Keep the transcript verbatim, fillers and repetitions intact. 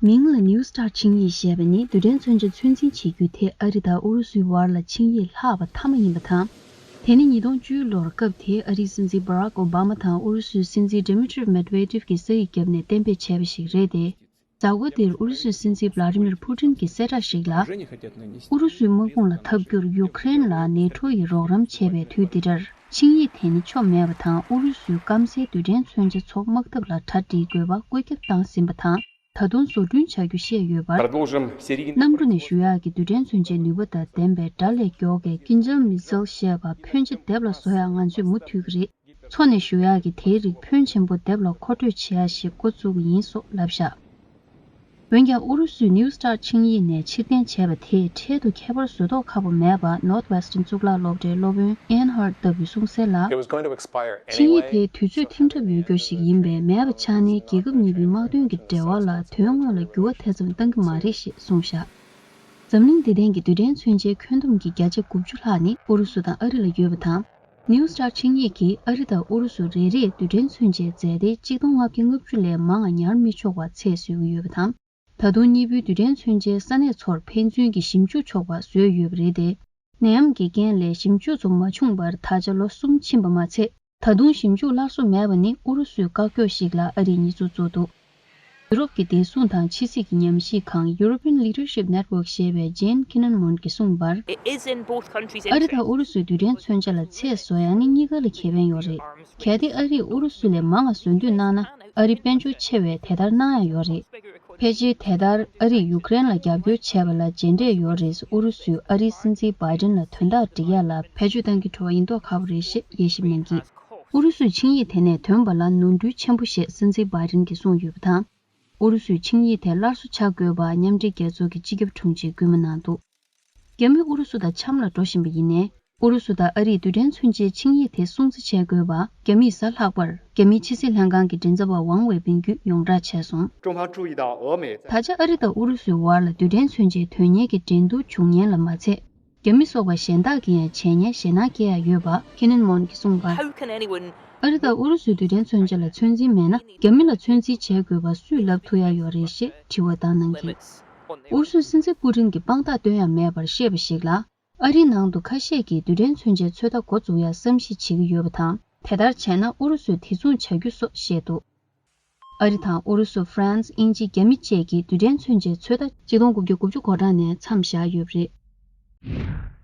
མིང་ལ་New Start ཆིངས་ཡིག་ཞེས་པ་ནི་རྡུལ་ཕྲན་མཚོན་ཆ་ཚོད་འཛིན་བྱེད་རྒྱུའི་ཐད་ཨ་རི་དང་ཨུ་རུ་སུའི་བར་ལ་ཆིངས་ཡིག་ལྷག་པ་མཐའ་མ་ཡིན་པ་དང་། དེ་ནི་ཉིས་སྟོང་བཅུ་ལོར་སྐབས་དེའི་ཨ་རིའི་སྲིད་འཛིན་Barack Obama དང་ཨུ་རུ་སུའི་སྲིད་འཛིན་Dmitry Medvedev གྱིས་ས་ཡིག་བརྒྱབ་ནས་གཏན་འབེབས་བྱས་པ་ཞིག་རེད་དེ། མཛད་སྒོ་འདིར་ཨུ་རུ་སུའི་སྲིད་འཛིན་Vladimir Putin གྱི་གསལ་བསྒྲགས་ཤིག་ལ། ཨུ་རུ་སུའི་དམག་དཔུང་ལ་འཐབ་རྒྱུར་ཡུ་ཀེ་རེན་ལ་ནེ་ཊོ་ཡིས་རོགས་རམ་བྱས་པའི་དུས་འདི་འདྲར་ཆིངས་ཡིག་དེ་ནི་ཆོ་མེད་པ་དང་། ཨུ་རུ་སུའི་སྐམ་སའི་རྡུལ་ཕྲན་མཚོན་ཆ་ཚོ་དམག་འཐབ་ལ་གྲ་སྒྲིག་དགོས་པ་བཀོད་ཁྱབ་བཏང་ཟིན་པ་དང་། ད་དུང་བཟོ་སྐྲུན་བྱ་རྒྱུ་བཤད་ཡོད་པར། གནམ་གྲུ་ནས་ཞུ་ཡག་གི་རྡུལ་ཕྲན་མཚོན་ཆའི་ནུས་པ་དང་ལྡན་པའི་དགྲ་ལས་མགྱོགས་པའི་Kinzhal missile ཞེས་པ་ཕོན་ཆེ་སྡེབ་ལ་བཟོ་ཡག་ང་ཚོས་མུ་མཐུད་ཀྱི་རེད། མཚོ་ནས་ཞུ་ཡག་གི་དེའི་རིགས་ཕོན་ཆེན་པོ་སྡེབ་ལ་མཁོ་སྤྲོད་བྱེད་ཡག་ཞིག་འགོ་བཙུགས་ཀྱི་ཡིན་སོགས་ལབ་བཞག་འོན་ཀྱང་ཨུ་རུ་སུས་New Start ཆིངས་ཡིག་ནས་ཕྱིར་འཐེན་བྱས་པ་དེས་འཕྲལ་དུ་ཁྱད་པར་བཟོ་མདོག་ཁ་པོ་མེད་པ། Northwestern གཙུག་ལག་སློབ་གྲྭའི་སློབ་དཔོན་Ann Hart ལྟ་བུས་གསུངས་གསལ་ལ། It was going to expire anyway. ཆིངས་ཡིག་དེ་དུས་ཚོད་ཐིམ་གྲབས་ཡོད་རྒྱུ་ཞིག་ཡིན་པས། མེད་པ་ཆགས་ནས་རྒྱལ་ཁབ་གཉིས་པོའི་དམག་དོན་གྱི་འབྲེལ་བ་ལ་དོན་དངོས་ལ་འགྱུར་བ་དེ་ཙམ་བཏང་གི་མ་རེད་ཞེས་གསུངས་བཞག་འཛམ་གླིང་འདི་སྟེང་གི་རྡུལ་ཕྲན་མཚོན་ཆའི་ཁྱོན་བསྡོམས་ཀྱི་བརྒྱ་ཆ་དགུ་བཅུ་ལྷག་ནི་ཨུ་རུ་སུ་དང་ཨ་རི་ལ་ཡོད་པ་དང་། New Start ཆིངས་ཡིག་གིས་ཨ་རི་དང་ཨུ་རུ་སུ་རེ་རེས་རྡུལ་ཕྲན་མཚོན་ཆའི་རྫས་མཐའི་གཅིག་སྟོང་ལྔ་བརྒྱ་ལྔ་བཅུ་ལས་མང་བ་ཉར་མི་ཆོག་པ་ཚད་བཟོས་ཀྱི་ཡོད་པ་དང་། ད་དུང་གཉིས་པོའི་རྡུལ་ཕྲན་མཚོན་ཆའི་ས་གནས་ཚོར་ཕན་ཚུན་གྱི་ཞིབ་འཇུག་ཆོག་པ་བཟོས་ཡོད་པ་རེད་དེ། ནད་ཡམས་ཀྱི་རྐྱེན་ལས་ཞིབ་འཇུག་ཚོ་མ་བྱུང་བར་ད་ཆ་ལོ་གསུམ་ཕྱིན་པ་མ་ཚད། ད་དུང་ཞིབ་འཇུག་སླར་གསོ་མེད་པ་ནི་ཨུ་རུ་སུས་བཀག་འགོག་ཞིག་ལ་ཨ་རིས་གཉིས་ཚུགས་བཙུགས་འདུག་ཡུ་རོབ་ཀྱི་བདེ་སྲུང་དང་ཕྱི་སྲིད་ཀྱི་ཉམས་ཞིབ་ཁང་European Leadership Network ཞེས་པའི་Jane Kinninmont གྱིས་གསུངས་པར། It is in both countries' ཨ་རི་དང་interest ཨུ་རུ་སུའི་རྡུལ་ཕྲན་མཚོན་ཆ་ལ་ཚད་བཟོ་ཡ་ནི་གཉིས་ཀ་ལ་ཁེ་ཕན་ཡོད་རེད། གལ་ཏེ་ཨ་རིས་ཨུ་རུ་སུ་ལས་མང་བ་བཟོ་འདོད་གནང་ན། ཨ་རི་དཔལ་འབྱོར་ཆེ་བས་དེ་ལྟར་གནང་ཡ་ཡོད་རེད། ཕལ་ཆེར་དེ་ལྟར་ཨ་རིས་ཡུ་ཀེ་རེན་ལ་རྒྱབ་སྐྱོར་བྱས་པ་ལ་རྗེས་འབྲས་ཡོད་རེད། ཨུ་རུ་སུས་ཨ་རིའི་སྲིད་འཛིན་Biden ལ་དོན་དག་སྒྲིག་ཡ་ལ་བེད་སྤྱོད་གཏང་གི་འགྲོ་བ་ཡིན་མདོག་ཁ་པོ་རེད་ཞེས་དབྱེ་ཞིབ་གནང་གིས། ཨུ་རུ་སུས་ཆིངས་ཡིག་དེ་ནས་ཐོན་པ་ལ་ནོར་འཁྲུལ་ཆེན་པོ་ཞེས་སྲིད་འཛིན་Biden གྱིས་གསུངས་ཡོད་པ་དང་། ཨུ་རུ་སུས་ཆིངས་ཡིག་དེ་སླར་གསོ་བྱ་དགོས་པ་མཉམ་འབྲེལ་རྒྱལ་ཚོགས་ཀྱི་སྤྱི་ཁྱབ་དྲུང་ཆེས་སྐུལ་མ་གནང་འདུག་རྒྱ་མི་ཨུ་རུ་སུ་དང་འཆམ་ལ་འགྲོ་བཞིན་པ་ཡིན་ནའི། ཨུ་རུ་སུ་དང་ཨ་རིས་རྡུལ་ཕྲན་མཚོན་ཆའི་ཆིངས་ཡིག་དེ་སྲུང་བརྩི་བྱེད་དགོས་པ་རྒྱ་མིས་གཟའ་ལྷག་པར་རྒྱ་མིའི་ཕྱི་སྲིད་ལྷན་ཁང་གི་མགྲིན་ཚབ་པ་ཝང་ཝེ་པིན་གྱིས་ཡོངས་བསྒྲགས་བྱས་སོང་། 中方注意到俄美在 ད་ཆ་ཨ་རི་དང་ཨུ་རུ་སུའི་བར་ལ་རྡུལ་ཕྲན་མཚོན་ཆའི་དོན་གཉེར་གྱི་འགྲན་བསྡུར་བྱུང་ཉེན་ལ་མ་ཚད། རྒྱ་མི་སོགས་པ་གཞན་དག་གིས་ཡང་བྱས་ཉེན་ཞེད་སྣང་སྐྱེ་ཡ་ཡོད་པ་Kinninmont གྱིས་གསུངས་པར། How can anyone ཨ་རི་དང་ཨུ་རུ་སུའི་རྡུལ་ཕྲན་མཚོན་ཆ་ལ་ཚོད་འཛིན་མེད་ན་རྒྱ་མི་ལ་ཚོད་འཛིན་བྱེད་དགོས་པ་སུས་ལབ་ཐུབ་ཡ་ཡོད་རེད་ཞེས་དྲི་བ་བཏང་གནང་གིས། ཨུ་རུ་སུའི་སྲིད་འཛིན་པུ་ཏིན་གྱིས་དཔང་རྟགས་སྟོན་ཡ་མེད་པར་བཤད་པ་ཞིག་ལ། ཨ་རིའི་ནང་དུ་ཁ་ཤས་ཀྱིས་རྡུལ་ཕྲན་མཚོན་ཆའི་ཚོད་ལྟ་འགོ་འཛུགས་ཡ་བསམ་གཞིག་བྱེད་ཀྱི་ཡོད་པ་དང་། དེ་ལྟར་བྱས་ན་ཨུ་རུ་སུས་དེ་མཚུངས་བྱ་རྒྱུ་སོགས་བཤད་འདུག་ཨ་རི་དང་ཨུ་རུ་སུ། ཧྥ་རན་སི། དབྱིན་ཇི། རྒྱ་མི་བཅས་ཀྱིས་རྡུལ་ཕྲན་མཚོན་ཆའི་ཚོད་ལྟ་གཅིག་སྟོང་དགུ་བརྒྱ་དགུ་བཅུ་གོ་གྲངས་ནས་མཚམས་བཞག་ཡོད་པ་རེད།